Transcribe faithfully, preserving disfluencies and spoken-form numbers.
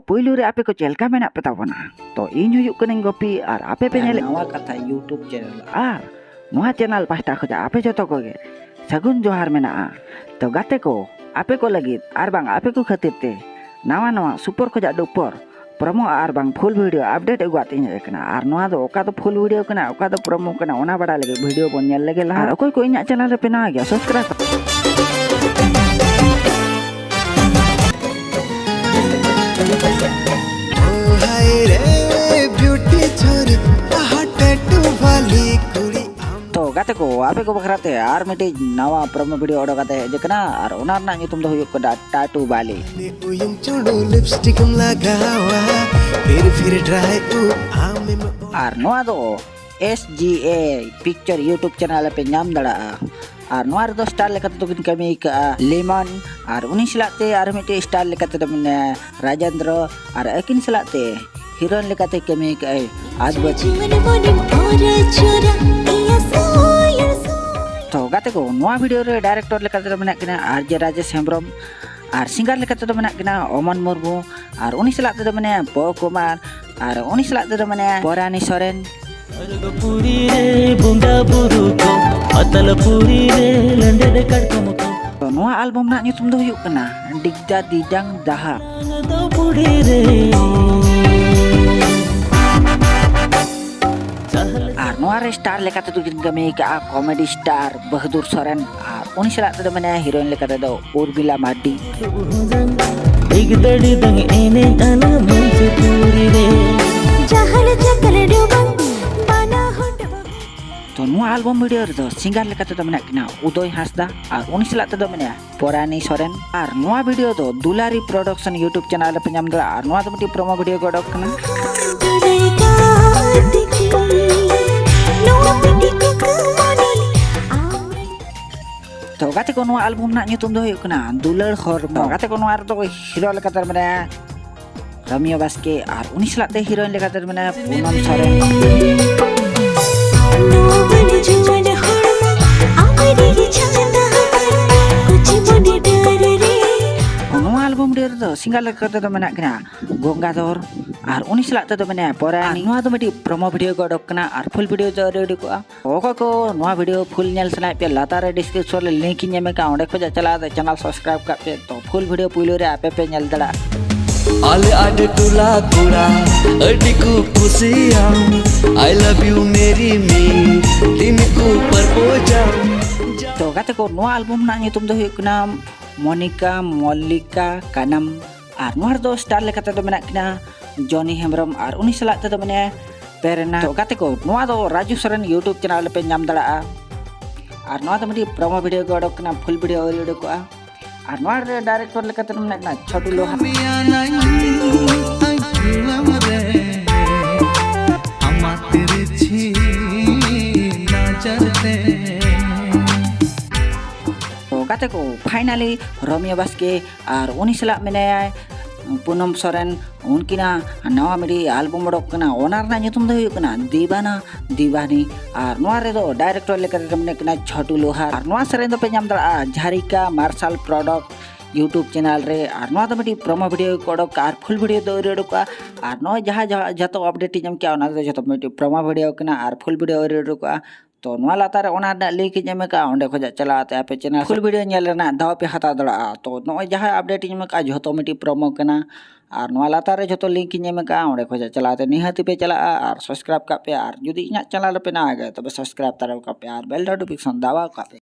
ᱯᱩᱭᱞᱩ ᱨᱮ ᱟᱯᱮ ᱠᱚ ᱪᱮᱫ ᱞᱮᱠᱟ ᱢᱮᱱᱟᱜ ᱯᱮ ᱛᱟᱵᱚᱱᱟ? ᱛᱚ ᱤᱧ ᱦᱩᱭᱩᱜ ᱠᱟᱹᱱᱟᱹᱧ ᱜᱳᱯᱤ ᱟᱨ ᱟᱯᱮ ᱯᱮ ᱟᱨ ᱧᱮᱞᱮᱫ ᱱᱟᱣᱟ ᱠᱟᱛᱷᱟ YouTube channel᱾ ᱟᱨ ᱱᱚᱣᱟ channel ᱯᱟᱦᱴᱟ ᱠᱷᱚᱱᱟᱜ ᱟᱯᱮ ᱡᱚᱛᱚ ᱠᱚᱜᱮ ᱥᱟᱹᱜᱩᱱ ᱡᱚᱦᱟᱨ ᱢᱮᱱᱟᱜᱼᱟ᱾ ᱛᱚ ᱜᱟᱛᱮ ᱠᱚ, ᱟᱯᱮ ᱠᱚ ᱞᱟᱹᱜᱤᱫ ᱟᱨ ᱵᱟᱝ ᱟᱯᱮ ᱠᱚ ᱠᱷᱟᱹᱛᱤᱨ ᱛᱮ ᱱᱟᱣᱟ ᱱᱟᱣᱟ super ᱠᱷᱚᱱᱟᱜ ᱰᱩᱯᱚᱨ promo ᱟᱨ ᱵᱟᱝ full video update ᱟᱹᱜᱩ ᱠᱟᱛᱮ ᱤᱧ ᱦᱮᱡ ᱟᱠᱟᱱᱟ᱾ ᱟᱨ ᱱᱚᱣᱟ ᱫᱚ ᱚᱠᱟ ᱫᱚ full video ᱠᱟᱱᱟ, ᱚᱠᱟ ᱫᱚ promo ᱠᱟᱱᱟ, ᱚᱱᱟ ᱵᱟᱲᱟᱭ ᱞᱟᱹᱜᱤᱫ video ᱵᱚᱱ ᱧᱮᱞ ᱞᱮᱜᱮ ᱞᱟᱦᱟ᱾ ᱟᱨ ᱚᱠᱚᱭ ᱠᱚ ᱤᱧᱟᱹᱜ channel ᱨᱮᱯᱮ ᱱᱟᱣᱟ ᱜᱮᱭᱟ, subscribe᱾ ᱛᱚ ᱜᱟᱛᱮ ᱠᱚ, ᱟᱯᱮ ᱠᱚ ᱵᱟᱠᱷᱨᱟ ᱛᱮ ᱟᱨ ᱢᱤᱫᱴᱤᱡ ᱱᱟᱣᱟ promo video ᱚᱰᱚᱠ ᱠᱟᱛᱮ ᱦᱮᱡ ᱟᱠᱟᱱᱟ, ᱟᱨ ᱚᱱᱟ ᱨᱮᱱᱟᱜ ᱧᱩᱛᱩᱢ ᱫᱚ ᱦᱩᱭᱩᱜ ᱠᱟᱱᱟ ᱴᱟᱴᱩ ᱵᱟᱞᱤ᱾ ᱩᱭᱩᱝ ᱪᱩᱲᱩ lipstick ᱮᱢ ᱞᱟᱜᱟᱣᱟ, ᱯᱷᱤᱨ ᱯᱷᱤᱨ dry ᱩᱵ ᱟᱢᱮᱢ ᱚ- ᱟᱨ ᱱᱚᱣᱟ ᱫᱚ S G A Picture YouTube channel ᱨᱮᱯᱮ ᱧᱟᱢ ᱫᱟᱲᱮᱭᱟᱜᱼᱟ᱾ ᱟᱨ ᱱᱚᱣᱟ ᱨᱮᱫᱚ star ᱞᱮᱠᱟ ᱛᱮᱫᱚ ᱠᱤᱱ ᱠᱟᱹᱢᱤ ᱠᱟᱜᱼᱟ ᱞᱤᱢᱚᱱ, ᱟᱨ ᱩᱱᱤ ᱥᱟᱞᱟᱜ ᱛᱮ ᱟᱨ ᱢᱤᱫᱴᱮᱡ star ᱞᱮᱠᱟ ᱛᱮᱫᱚ ᱢᱮᱱᱟᱭᱟ ᱨᱟᱡᱮᱱᱫᱨᱚ, ᱟᱨ ᱟᱹᱠᱤᱱ ᱥᱟᱞᱟᱜ ᱛᱮ heroine ᱞᱮᱠᱟᱛᱮ ᱠᱟᱹᱢᱤ ᱠᱟᱜᱼᱟᱭ ᱟᱫᱵᱟᱹᱛᱤ᱾ ᱛᱚ ᱜᱟᱛᱮ ᱠᱚ, ᱱᱚᱣᱟ video ᱨᱮ director ᱞᱮᱠᱟ ᱛᱮᱫᱚ ᱢᱮᱱᱟᱜ ᱠᱤᱱᱟ R J ᱨᱟᱡᱮᱥ ᱦᱮᱢᱵᱨᱚᱢ, ᱟᱨ singer ᱞᱮᱠᱟ ᱛᱮᱫᱚ ᱢᱮᱱᱟᱜ ᱠᱤᱱᱟ ᱚᱢᱚᱱ ᱢᱩᱨᱢᱩ, ᱟᱨ ᱩᱱᱤ ᱥᱟᱞᱟᱜ ᱛᱮᱫᱚ ᱢᱮᱱᱟᱭᱟ ᱯᱚ ᱠᱩᱢᱟᱨ, ᱟᱨ ᱩᱱᱤ ᱥᱟᱞᱟᱜ ᱛᱮᱫᱚ ᱢᱮᱱᱟᱭᱟ ᱯᱚᱨᱟᱱᱤ ᱥᱚᱨᱮᱱ᱾ ᱯᱩᱨᱤ ᱨᱮ ᱵᱚᱸᱜᱟ ᱵᱩᱨᱩ ᱠᱚ, ᱯᱟᱛᱟᱞ ᱯᱩᱨᱤ ᱨᱮ ᱞᱮᱸᱰᱮᱫ ᱠᱟᱴᱠᱚᱢ ᱠᱚ᱾ ᱛᱚ ᱱᱚᱣᱟ album ᱨᱮᱱᱟᱜ ᱧᱩᱛᱩᱢ ᱫᱚ ᱦᱩᱭᱩᱜ ᱠᱟᱱᱟ ᱰᱤᱜᱽᱫᱟ ᱰᱤᱰᱟᱝ ᱰᱟᱦᱟ᱾ ᱫᱚ ᱵᱩᱲᱦᱤ ᱨᱮ᱾ ᱟᱨ ᱱᱚᱣᱟ ᱨᱮ star ᱞᱮᱠᱟ ᱛᱮᱫᱚ ᱠᱤᱱ ᱠᱟᱹᱢᱤ ᱠᱟᱜᱼᱟ comedy star ᱵᱟᱦᱟᱫᱩᱨ ᱥᱚᱨᱮᱱ, ᱟᱨ ᱩᱱᱤ ᱥᱟᱞᱟᱜ ᱛᱮᱫᱚ ᱢᱮᱱᱟᱭᱟ heroine ᱞᱮᱠᱟ ᱛᱮᱫᱚ ᱩᱨᱢᱤᱞᱟ ᱢᱟᱨᱰᱤ᱾ ᱰᱤᱜᱽᱫᱟ ᱰᱤᱰᱟᱝ ᱮᱱᱮᱡ ᱟᱞᱟᱝ ᱢᱚᱧᱪᱚᱯᱩᱨᱤ ᱨᱮ᱾ ᱡᱟᱦᱟᱸ ᱞᱮᱠᱟ ᱠᱟᱞᱮ ᱰᱩᱵᱟᱝ ᱵᱟᱱᱟ ᱦᱚᱰᱚᱜ᱾ ᱛᱚ ᱱᱚᱣᱟ album video ᱨᱮᱫᱚ singer ᱞᱮᱠᱟ ᱛᱮᱫᱚ ᱢᱮᱱᱟᱜ ᱠᱤᱱᱟ ᱩᱫᱚᱭ ᱦᱟᱸᱥᱫᱟ, ᱟᱨ ᱩᱱᱤ ᱥᱟᱞᱟᱜ ᱛᱮᱫᱚ ᱢᱮᱱᱟᱭᱟ ᱯᱚᱨᱟᱱᱤ ᱥᱚᱨᱮᱱ᱾ ᱟᱨ ᱱᱚᱣᱟ video ᱫᱚ ᱫᱩᱞᱟᱨᱤ Production YouTube channel ᱨᱮᱯᱮ ᱧᱟᱢ ᱫᱟᱲᱮᱭᱟᱜᱼᱟ᱾ ᱟᱨ ᱱᱚᱣᱟ ᱫᱚ ᱢᱤᱫᱴᱤᱡ promo video ᱜᱮ ᱚᱰᱚᱠ ᱠᱟᱱᱟ᱾ ᱛᱚ ᱜᱟᱛᱮ ᱠᱚ, ᱱᱚᱣᱟ album ᱨᱮᱱᱟᱜ ᱧᱩᱛᱩᱢ ᱫᱚ ᱦᱩᱭᱩᱜ ᱠᱟᱱᱟ ᱫᱩᱞᱟᱹᱲ ᱦᱚᱲᱢᱚ᱾ ᱛᱚ ᱜᱟᱛᱮ ᱠᱚ, ᱱᱚᱣᱟ ᱨᱮᱫᱚ hero ᱞᱮᱠᱟᱛᱮ ᱢᱮᱱᱟᱭᱟ ᱨᱟᱢᱤᱭᱟ ᱵᱟᱥᱠᱮ, ᱟᱨ ᱩᱱᱤ ᱥᱟᱞᱟᱜ ᱛᱮ heroine ᱞᱮᱠᱟᱛᱮ ᱢᱮᱱᱟᱭᱟ ᱯᱩᱱᱚᱢ ᱥᱚᱨᱮᱱ᱾ ᱱᱚᱣᱟ album ᱵᱷᱤᱰᱤᱭᱳ ᱨᱮᱫᱚ ᱥᱤᱝᱜᱟᱨ ᱞᱮᱠᱟ ᱛᱮᱫᱚ ᱢᱮᱱᱟᱜ ᱠᱤᱱᱟ ᱜᱚᱝᱜᱟᱫᱷᱚᱨ, ᱟᱨ ᱩᱱᱤ ᱥᱟᱞᱟᱜ ᱛᱮᱫᱚ ᱢᱮᱱᱟᱭᱟ ᱯᱚᱨᱟᱭᱱᱤ᱾ ᱟᱨ ᱱᱚᱣᱟ ᱫᱚ ᱢᱤᱫᱴᱤᱡ ᱯᱨᱚᱢᱳ ᱵᱷᱤᱰᱤᱭᱳ ᱜᱮ ᱚᱰᱚᱠ ᱠᱟᱱᱟ, ᱟᱨ ᱯᱷᱩᱞ ᱵᱷᱤᱰᱤᱭᱳ ᱫᱚ ᱟᱹᱣᱨᱤ ᱩᱰᱩᱠᱚᱜᱼᱟ᱾ ᱚᱠᱚᱭ ᱠᱚ ᱱᱚᱣᱟ ᱵᱷᱤᱰᱤᱭᱳ ᱯᱷᱩᱞ ᱧᱮᱞ ᱥᱟᱱᱟᱭᱮᱫ ᱯᱮ, ᱞᱟᱛᱟᱨ ᱨᱮ ᱰᱤᱥᱠᱨᱤᱯᱥᱚᱱ ᱨᱮ ᱞᱤᱝᱠ ᱤᱧ ᱮᱢ ᱟᱠᱟᱫᱼᱟ, ᱚᱸᱰᱮ ᱠᱷᱚᱱᱟᱜ ᱪᱟᱞᱟᱣ ᱠᱟᱛᱮ ᱪᱮᱱᱮᱞ ᱥᱟᱵᱥᱠᱨᱟᱭᱤᱵᱽ ᱠᱟᱜ ᱯᱮ᱾ ᱛᱚ ᱯᱷᱩᱞ ᱵᱷᱤᱰᱤᱭᱳ ᱯᱩᱭᱞᱩ ᱨᱮ ᱟᱯᱮ ᱯᱮ ᱧᱮᱞ ᱫᱟᱲᱮᱭᱟᱜᱼᱟ᱾ ᱟᱞᱮ ᱟᱹᱰᱤ ᱴᱚᱞᱟ ᱠᱚᱲᱟ ᱟᱹᱰᱤ ᱠᱚ ᱠᱩᱥᱤᱭᱟᱢ, I love you ᱢᱮᱨᱤ ᱢᱤ ᱫᱤᱱ ᱠᱚ ᱯᱨᱚᱯᱳᱡᱟᱢ᱾ ᱛᱚ ᱜᱟᱛᱮ ᱠᱚ, ᱱᱚᱣᱟ ᱟᱞᱵᱚᱢ ᱨᱮᱱᱟᱜ ᱧᱩᱛᱩᱢ ᱫᱚ ᱦᱩᱭᱩᱜ ᱠᱟᱱᱟ ᱢᱚᱱᱤᱠᱟ ᱢᱚᱞᱞᱤᱠᱟ ᱠᱟᱱᱟᱢ᱾ ᱟᱨ ᱱᱚᱣᱟ ᱨᱮᱫᱚ ᱥᱴᱟᱨ ᱞᱮᱠᱟ ᱛᱮᱫᱚ ᱢᱮᱱᱟᱜ ᱠᱤᱱᱟ ᱡᱚᱱᱤ ᱦᱮᱢᱵᱨᱚᱢ, ᱟᱨ ᱩᱱᱤ ᱥᱟᱞᱟᱜ ᱛᱮᱫᱚ ᱢᱮᱱᱟᱭᱟ ᱯᱮᱨᱮᱱᱟ᱾ ᱛᱚ ᱜᱟᱛᱮ ᱠᱚ, ᱱᱚᱣᱟ ᱫᱚ ᱨᱟᱡᱩ ᱥᱚᱨᱮᱱ ᱭᱩᱴᱩᱵᱽ ᱪᱮᱱᱮᱞ ᱨᱮᱯᱮ ᱧᱟᱢ ᱫᱟᱲᱮᱭᱟᱜᱼᱟ᱾ ᱟᱨ ᱱᱚᱣᱟ ᱫᱚ ᱢᱤᱫᱴᱤᱡ ᱯᱨᱚᱢᱳ ᱵᱷᱤᱰᱤᱭᱳ ᱜᱮ ᱚᱰᱚᱠ ᱠᱟᱱᱟ, ᱯᱷᱩᱞ ᱵᱷᱤᱰᱤᱭᱳ ᱟᱹᱣᱨᱤ ᱚᱰᱚᱠᱚᱜᱼᱟ᱾ ᱟᱨ ᱱᱚᱣᱟ ᱨᱮ ᱰᱟᱭᱨᱮᱠᱴᱚᱨ ᱞᱮᱠᱟᱛᱮ ᱢᱮᱱᱟᱜ ᱠᱤᱱᱟ ᱪᱷᱚᱴᱩ ᱞᱳᱦᱟ᱾ ᱛᱚ ᱜᱟᱛᱮ ᱠᱚ, ᱯᱷᱟᱭᱱᱟᱞᱤ ᱨᱚᱢᱤᱭᱟ ᱵᱟᱥᱠᱮ ᱟᱨ ᱩᱱᱤ ᱥᱟᱞᱟᱜ ᱢᱮᱱᱟᱭᱟ ᱯᱩᱱᱚᱢ ᱥᱚᱨᱮᱱ, ᱩᱱᱠᱤᱱᱟᱜ ᱱᱟᱣᱟ ᱢᱤᱫᱴᱤᱡ ᱟᱞᱵᱚᱢ ᱚᱰᱚᱠ ᱠᱟᱱᱟ, ᱚᱱᱟ ᱨᱮᱱᱟᱜ ᱧᱩᱛᱩᱢ ᱫᱚ ᱦᱩᱭᱩᱜ ᱠᱟᱱᱟ ᱫᱤᱵᱟᱱᱟ ᱫᱤᱵᱟᱱᱤ᱾ ᱟᱨ ᱱᱚᱣᱟ ᱨᱮᱫᱚ ᱰᱟᱭᱨᱮᱠᱴᱚᱨ ᱞᱮᱠᱟ ᱛᱮᱫᱚ ᱢᱮᱱᱟᱜ ᱠᱤᱱᱟ ᱪᱷᱚᱴᱩ ᱞᱳᱦᱟ᱾ ᱟᱨ ᱱᱚᱣᱟ ᱥᱮᱨᱮᱧ ᱫᱚᱯᱮ ᱧᱟᱢ ᱫᱟᱲᱮᱭᱟᱜᱼᱟ ᱡᱷᱟᱨᱤᱠᱟ ᱢᱟᱨᱥᱟᱞ ᱯᱨᱚᱰᱟᱠᱴ ᱭᱩᱴᱩᱵᱽ ᱪᱮᱱᱮᱞ ᱨᱮ᱾ ᱟᱨ ᱱᱚᱣᱟ ᱫᱚ ᱢᱤᱫᱴᱤᱡ ᱯᱨᱚᱢᱳ ᱵᱷᱤᱰᱤᱭᱳ ᱠᱚ ᱚᱰᱚᱠ ᱠᱟᱜᱼᱟ, ᱟᱨ ᱯᱷᱩᱞ ᱵᱷᱤᱰᱤᱭᱳ ᱫᱚ ᱟᱹᱣᱨᱤ ᱚᱰᱚᱠᱚᱜᱼᱟ᱾ ᱟᱨ ᱱᱚᱜᱼᱚᱭ ᱡᱟᱦᱟᱸ ᱡᱟᱦᱟᱸ ᱡᱚᱛᱚ ᱟᱯᱰᱮᱴ ᱤᱧ ᱮᱢ ᱠᱮᱜᱼᱟ, ᱚᱱᱟ ᱫᱚ ᱡᱚᱛᱚ ᱢᱤᱫᱴᱤᱡ ᱯᱨᱚᱢᱳ ᱵᱷᱤᱰᱤᱭᱳ ᱠᱟᱱᱟ, ᱟᱨ ᱯᱷᱩᱞ ᱵᱷᱤᱰᱤᱭᱳ ᱟᱹᱣᱨᱤ ᱚᱰᱚᱠᱚᱜᱼᱟ᱾ ᱛᱚ ᱱᱚᱣᱟ ᱞᱟᱛᱟᱨ ᱨᱮ ᱚᱱᱟ ᱨᱮᱱᱟᱜ ᱞᱤᱝᱠ ᱤᱧ ᱮᱢ ᱟᱠᱟᱫᱼᱟ, ᱚᱸᱰᱮ ᱠᱷᱚᱱᱟᱜ ᱪᱟᱞᱟᱣ ᱠᱟᱛᱮ ᱟᱯᱮ ᱪᱮᱱᱮᱞ ᱯᱷᱩᱞ ᱵᱷᱤᱰᱤᱭᱳ ᱧᱮᱞ ᱨᱮᱱᱟᱜ ᱫᱟᱣ ᱯᱮ ᱦᱟᱛᱟᱣ ᱫᱟᱲᱮᱭᱟᱜᱼᱟ᱾ ᱛᱚ ᱱᱚᱜᱼᱚᱭ ᱡᱟᱦᱟᱸ ᱟᱯᱰᱮᱴ ᱤᱧ ᱮᱢ ᱟᱠᱟᱫᱼᱟ, ᱡᱷᱚᱛᱚ ᱢᱤᱫᱴᱤᱡ ᱯᱨᱚᱢᱳ ᱠᱟᱱᱟ᱾ ᱟᱨ ᱱᱚᱣᱟ ᱞᱟᱛᱟᱨ ᱨᱮ ᱡᱷᱚᱛᱚ ᱞᱤᱝᱠ ᱤᱧ ᱮᱢ ᱟᱠᱟᱫᱼᱟ, ᱚᱸᱰᱮ ᱠᱷᱚᱱᱟᱜ ᱪᱟᱞᱟᱣ ᱠᱟᱛᱮ ᱱᱤᱦᱟᱹᱛ ᱯᱮ ᱪᱟᱞᱟᱜᱼᱟ ᱟᱨ ᱥᱟᱵᱥᱠᱨᱟᱭᱤᱵᱽ ᱠᱟᱜ ᱯᱮ᱾ ᱟᱨ ᱡᱩᱫᱤ ᱤᱧᱟᱹᱜ ᱪᱮᱱᱮᱞ ᱨᱮᱯᱮ ᱱᱟᱣᱟ ᱜᱮᱭᱟ, ᱛᱚᱵᱮ ᱥᱟᱵᱥᱠᱨᱟᱭᱤᱵᱽ ᱛᱟᱨᱟ ᱠᱟᱜ ᱯᱮ ᱟᱨ ᱵᱮᱞ ᱱᱳᱴᱤᱯᱷᱤᱠᱮᱥᱚᱱ ᱫᱟᱵᱟᱣ ᱠᱟᱜ ᱯᱮ᱾